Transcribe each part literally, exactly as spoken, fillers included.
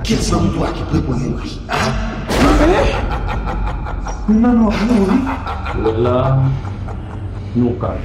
Kèt zanmi dwa ki pran pran yon mache, a? Nan, non, non, wi. Lè la, nou ka.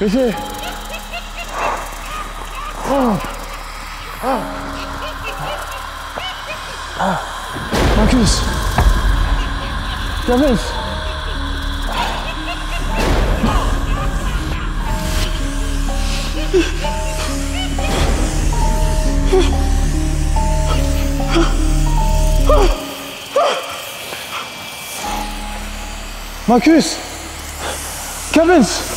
Mesye! Marcus! Kevens! Marcus! Kevens!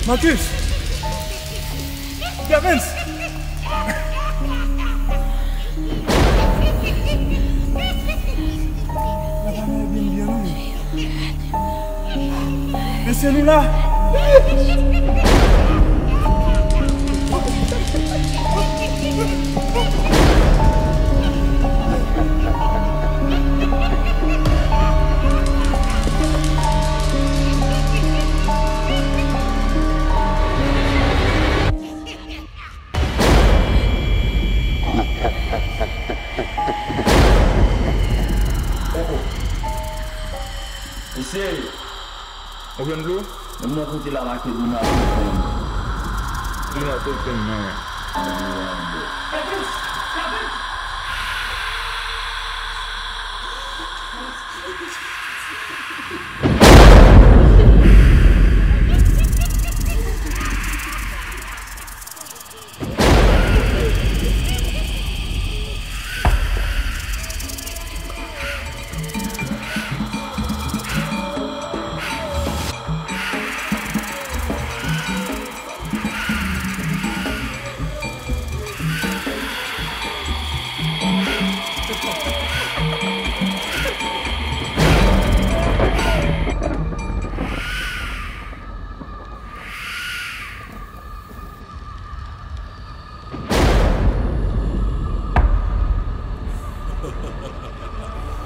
Marcus! Kevens! Mesye, nou la! Mesye, ou jwenn dlo? Menm nan kote la make Donato Fernand. Donato Fernand.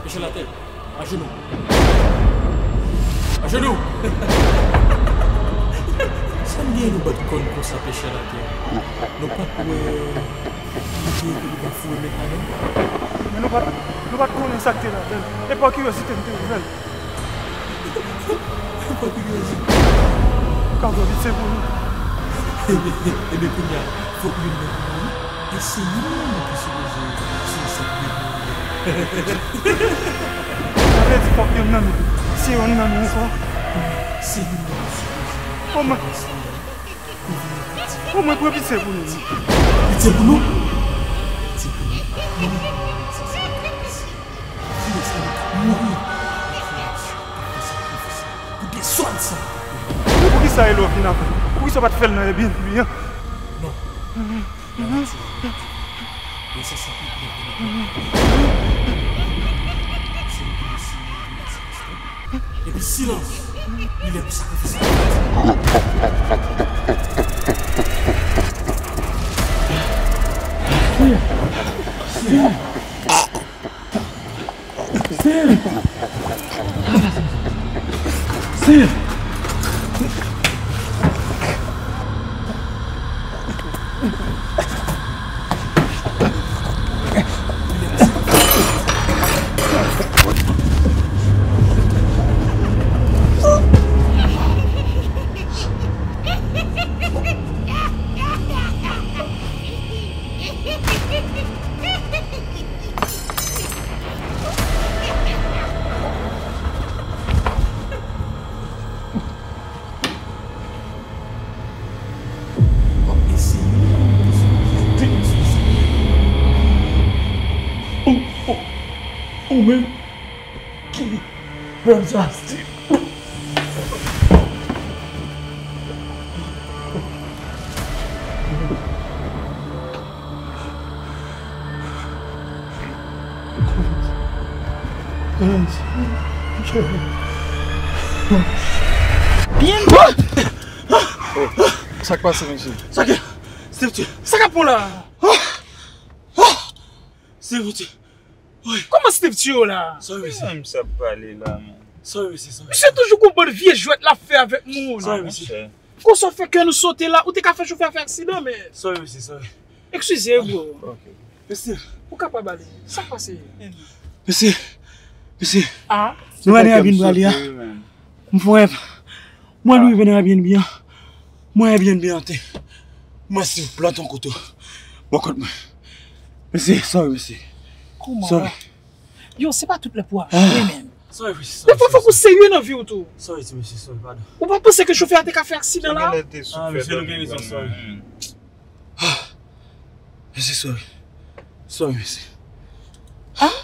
Michel atè, ajenou. Ajenou! Sa n gen nou bat kò n konsa, pechè latè? Nou pa t wè kote li te foure men kanè? Men nou pa t, nou pa t konnen sa k te ladan l. E pa kiryozite n te ouvè l. Kòm yon pitye pou nou. Ebyen, ebyen, kounye a, fòk youn nan nou mouri. E se youn nan nou ki sipoze sou sa k vin mouri. Sa vle di fòk youn nan nou, se youn nan nou ankò. Se youn nan nou sipoze. Omwen, omwen pran pitye pou nou. Pitye pou nou? Pitye pou nou? Mouri. Mouri. Pou dezòd sa. Poukisa Elo vin apre? Poukisa w pa t fè l nan Airbnb an? Non. Nan Ayiti, nan Ayiti. Epi silans, li lè pou sakrifis la fèt. Ou, ou, ou menm ki Ramzan Steve. Byen. Sa k pase, mesye? Sa k, Steve, sa k ap pran la? Steve, Steve. Kòman Steve tiye w la? Sorry, mesye. Menm sa ap pale la, man. Sorry, mesye, sorry. Misye toujou gon bann vye jwèt l ap fè avèk moun. Sorry, mesye. Konsa w fè kè nou sote la, ou te ka fè chofè a fè aksidan, men. Sorry, mesye, sorry. Eskize, bro. Ok. Mesye. Ou kapab ale. Sa k pase? Mesye. Mesye. Ah. Nou ale Airbnb ale a. M fè w rèv. Mwen rive nan Airbnb an. Mwen Airbnb an te. Mwen si plante yon kouto bò kòt mwen. Mesye, sorry, mesye. Kòman? Sorry. Yo, se pa tout lè pou ap jwe, men. Sorry, mesye, sorry. Defwa fòk ou serye nan vi w tou. Sorry, ti mesye, sorry, padon. Ou pa panse ke chofè a te ka fè aksidan la? Ah, mesye, nou gen rezon, sorry. Mesye, sorry. Sorry, mesye. Ah?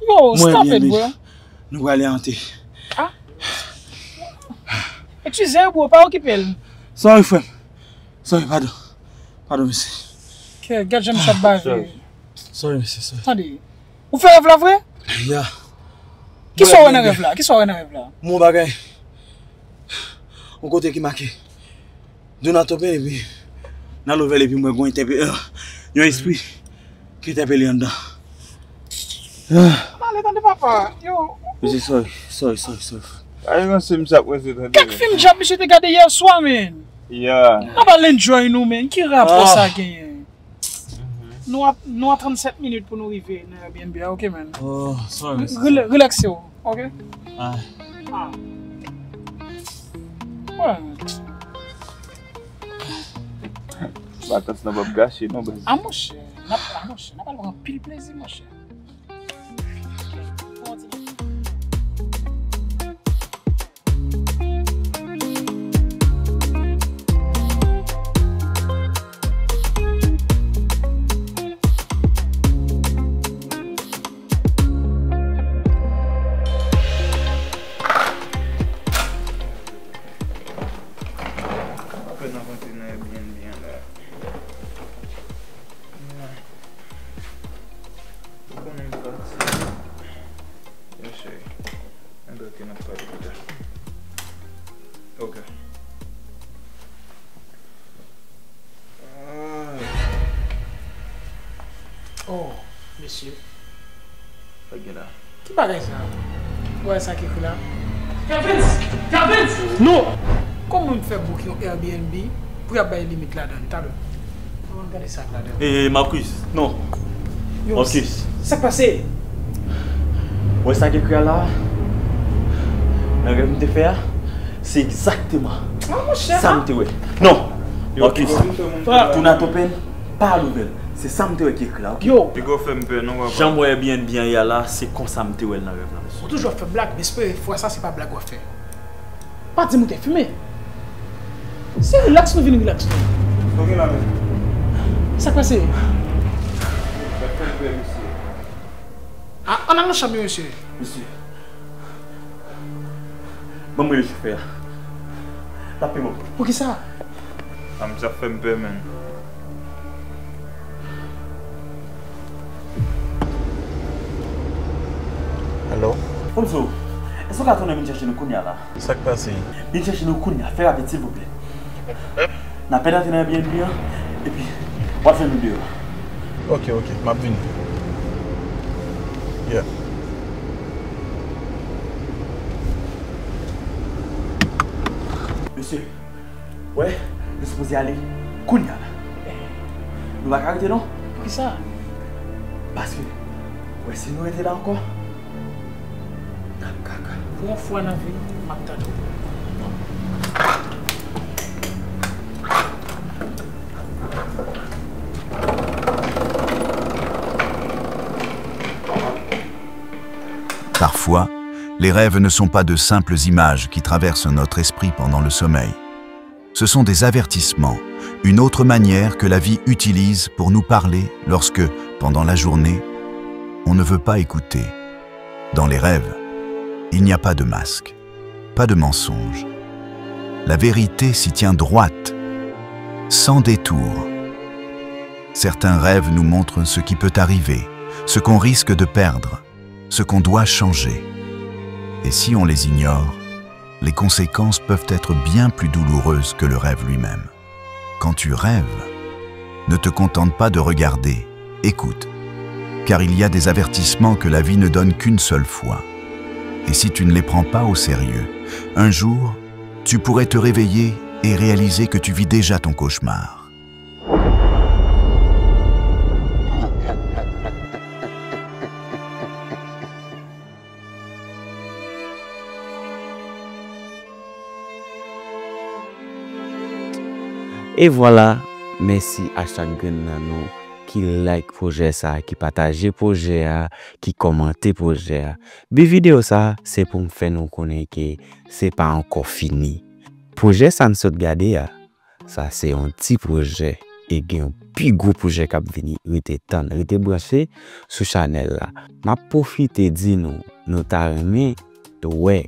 Yo, stop it, bro. Nou prale ante. Ah? Eskize, bro, pa okipe l. Sorry, frè m. Sorry, padon. Padon, mesye. Ke, gad jan misye ap bave. Sorry, mesye, sorry. Tande. Ou fè rèv la vre? Ya. Kisa w wè nan rèv la? Kisa w wè nan rèv la? Mwen bagay. Yon kote ki make. Donato pen epi nan louvèl epi mwen gwen tèpe yon espri ki tèpe li anndan. Pale tande papa. Yo. Mesye, sorry, sorry, sorry, sorry. Ay, non, se misye ap rete tande. Kèk fim djab misye te gade yè swa, men. Ya. N ap al enjoy nou, men. Ki rapò sa genyen? Nou ap, nou a trannsèt minit pou nou rive nan Airbnb a, ok, man? Oh, sorry, sorry. Rela-, relakse w, ok? Ah. Ah. Wè. Vakans nan p ap gache, non, baz. Ah, monchè, n ap, ah, monchè, n ap al pran anpil plezi, monchè. Apèn nan konte nan Airbnb an la. Ou konnen m fatige. Yes, cheri. Ann gade n ap pale pita. Ok. Ah. Oh, mesye. Sa k gen la? Ki bagay sa? Ou wè sa k ekri la? Kelvins! Kelvins! Non! Kòman m fè book yon Airbnb pou y ap bay limit ladan l? Talè. Ann gade sa k ladan l. Eh, Marcus, non. Yo, Marcus. Sa k pase? Ou wè sa k ekri a la? Nan rèv m te fè a, se egzakteman sa m te wè. Non! Marcus, tounen ap open. Pa louvè l. Se sa m te wè ki ekri la, ok? Yo. Piga w fè m pè, non, papa. Jan m wè Airbnb an ye a la, se konsa m te wè l nan rèv la, mesye. Ou toujou ap fè blag, m espere fwa sa se pa blag w ap fè. Pa di m ou te fimen. Se rilaks nou vin rilaks nou. Sa k pase? Sa k fè m pè, mesye. Ah, ann al nan chanm yo, mesye. Mesye. Ban m rele chofè a. L ap peye m. Poukisa? Ah, misye ap fè m pè, menn. Ponzo, èske w ka tounen vin chèche nou kounya la? Sa k pase? Vin chèche nou kounya, fè rapid silvouplè. N ap pèd antre nan Airbnb an, epi w ap jwenn nou deyò. Ok, ok, m ap vini. Yeah. Mesye, wè, nou sipoze ale kounya la. Nou pa ka rete non. Poukisa? Paske, wè, si nou rete la ankò, n ap kaka. Pou yon fwa nan vi m, m ap tande w. Parfois, les rêves ne sont pas de simples images qui traversent notre esprit pendant le sommeil. Ce sont des avertissements, une autre manière que la vie utilise pour nous parler lorsque, pendant la journée, on ne veut pas écouter. Dans les rêves, il n'y a pas de masque, pas de mensonge. La vérité s'y tient droite, sans détour. Certains rêves nous montrent ce qui peut arriver, ce qu'on risque de perdre, ce qu'on doit changer. Et si on les ignore, les conséquences peuvent être bien plus douloureuses que le rêve lui-même. Quand tu rêves, ne te contente pas de regarder, écoute. Car il y a des avertissements que la vie ne donne qu'une seule fois. Et si tu ne les prends pas au sérieux, un jour, tu pourrais te réveiller et réaliser que tu vis déjà ton cauchemar. E vwala, mèsi a chak grenn nan nou ki like pwojè sa, ki pataje pwojè a, ki kòmante pwojè a. Bi videyo sa, se pou m fè nou konnen ke se pa ankò fini. Pwojè sa n sot gade a, sa se yon ti pwojè e gen yon pi gwo pwojè k ap vini. Rete tann, rete branche sou chanèl la. M ap pwofite di nou, nou ta renmen wè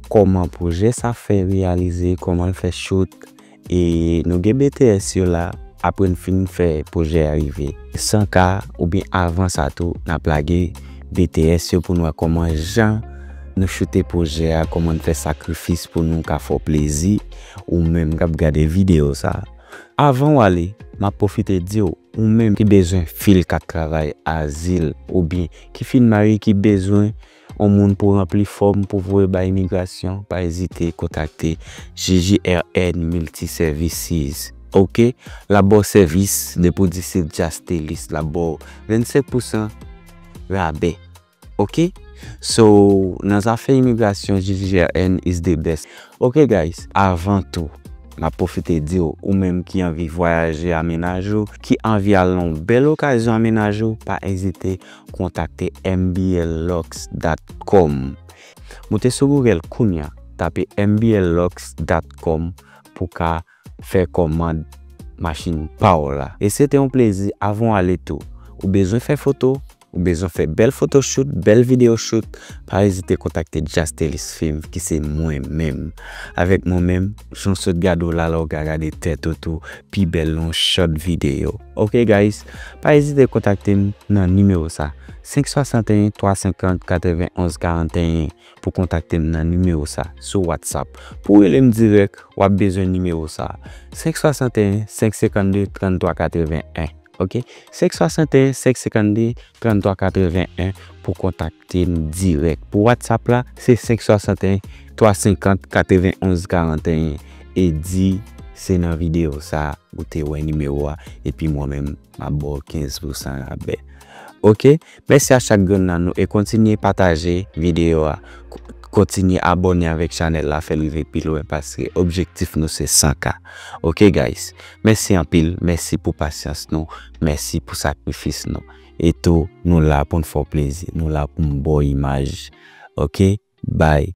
kòman pwojè sa fè reyalize, kòman l fè chout, e nou gen B T S yo la, apre n fin fè pwojè a rive san K oubyen avan sa tou, n ap lage B T S yo pou n wè kòman jan nou choute pwojè a, kòman n fè sakrifis pou nou ka fè w plezi, ou menm k ap gade videyo sa. Avan w ale, m ap pwofite di w, ou menm ki bezwen fil kat travay azil oubyen ki fin marye, ki bezwen yon moun pou ranpli fòm pou voye bay imigrasyon, pa ezite kontakte J J R N Multi Services. Oke? L ap ba w sèvis, depi w di se Jastelis, l ap ba w vennsenk pousan rabè. Oke? So, nan zafè imigrasyon, J J R N is the best. Oke, guys, avan tou, m ap pwofite di w, ou menm ki anvi vwayaje a mennaj ou, ki anvi al nan yon bèl okazyon a mennaj ou, pa ezite kontakte M B L Lux dot com. Moute sou Google kounya, tape M B L Lux dot com pou ka fè kòmand machin pa w la. E se te yon plezi. Avan w ale tou, ou bezwen fè foto, ou bezwen fè bèl photoshoot, bèl video shoot, pa ezite kontakte Jastelis Film, ki se mwen menm. Avèk mwen menm, jan w sot gade w la, la w ka gade tèt ou tou pi bèl nan yon short video. Oke, guys, pa ezite kontakte m nan nimewo sa, senk swasanteyen twa senkant katrevenonz karanteyen, pou kontakte m nan nimewo sa sou WhatsApp. Pou w rele m dirèk, w ap bezwen nimewo sa, senk swasanteyen senk senkannde tranntwa katrevennen. Oke? Senk swasanteyen senk senkannde tranntwa katrevennen pou kontakte m dirèk. Pou WhatsApp la, se senk swasanteyen twa senkant katrevenonz karanteyen. E di se nan videyo sa ou te wè nimewo a, epi mwen menm, m ap ba w kenz pousan rabè. Oke? Mèsi a chak grenn nan nou e kontinye pataje videyo a. Ko-, kontinye abòne avèk chanèl la, fè l rive pi lwen paske objektif nou se san K. Oke, guys? Mèsi anpil, mèsi pou pasyans nou, mèsi pou sakrifis nou. E tou, nou la pou n fè w plezi, nou la pou n ba w imaj. Oke? Bye.